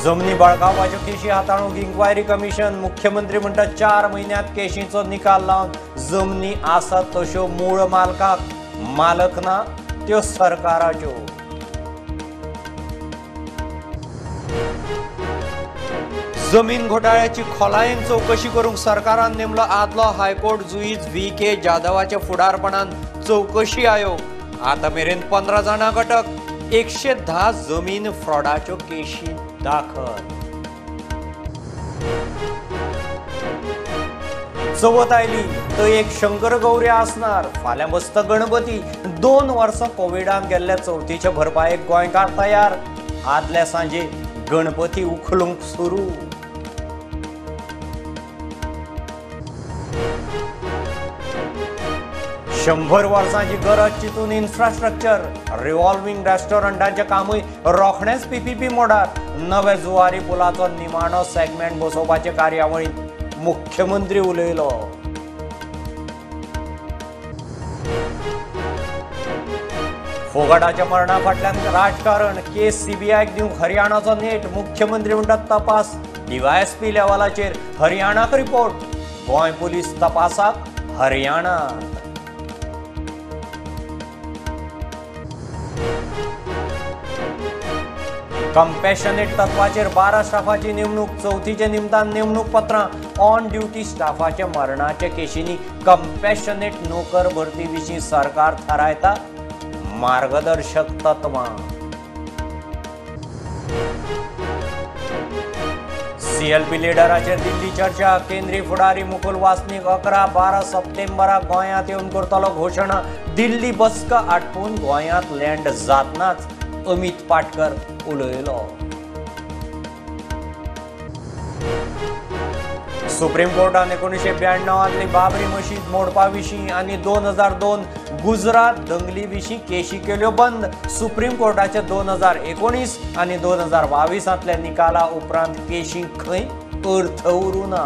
जमनी बळकावपाच्यो केशी हाताळूंक इन्क्वायरी कमिशन. मुख्यमंत्री म्हणटा 4 म्हयन्यांत केशींचो निकाल लावन जमनी आसात तश्यो मूळ मालकाक, मालक ना त्यो सरकाराच्यो. जमीन घोटाळ्याची खोलायेन चवकशी करूंक सरकारान नेमलो आदलो हायकोर्ट जुईज व्ही.के. जाधवाच्या फुडारपणान चवकशी आयोग. आतां मेरेन 15 जाणांक अटक, 110 जमीन फ्रॉडाच्यो केशी दाखल. चवथ आयली तर एक शंकर गौरी आसणार. फाल्यां बसता गणपती. 2 वर्सां कोविडान गेल्ल्या चवथीचे भरपायेक गोंयकार तयार. आदल्या सांजे गणपती उखलूंक सुरू. शंबर वर्सांची गरज चिंतून इन्फ्रास्ट्रक्चर, रिव्हॉल्विंग रेस्टॉरंटांचें कामूय रोखडेंच पीपीपी मोडार. नवे जुवारी पुलाचो निमाणो सेगमेंट बसोवपाचे कार्यावळींत मुख्यमंत्री उलयलो. फोगाटाच्या मरणा फाटल्यान राजकारण, केस सीबीआयक दिवंक हरियाणाचो नेट. मुख्यमंत्री म्हणटात तपास डीवायएसपी लेव्हलाचेर, हरियाणाक रिपोर्ट. गोंय पुलीस तपासाक हरियाणा. कंपॅशनेट तत्वाचेर 12 स्टाफाची नेमणूक. चवथीचे निमतान नेमणूक पत्रां. ऑन ड्युटी स्टाफाच्या मरणाच्या केशींनी कंपॅशनेट नोकर भरती विशीं सरकार थारायता मार्गदर्शक तत्वां. सीएलपी लिडराचेर दिल्ली चर्चा. केंद्रीय फुडारी मुकुल वासनीक 11-12 सप्टेंबराक गोंयांत येवन करतलो घोशणा. दिल्ली बसका आटपून गोंयांत लँड जातनाच अमित पाटकर उलयलो. सुप्रीम कोर्टान 1992 बाबरी मशीद मोडपा विशीं आनी 2002 गुजरात दंगली विशीं केशी केल्यो बंद. सुप्रीम कोर्टाच्या 2019 आनी 2022 निकाला उपरांत केशी खंय अर्थ उरूं ना.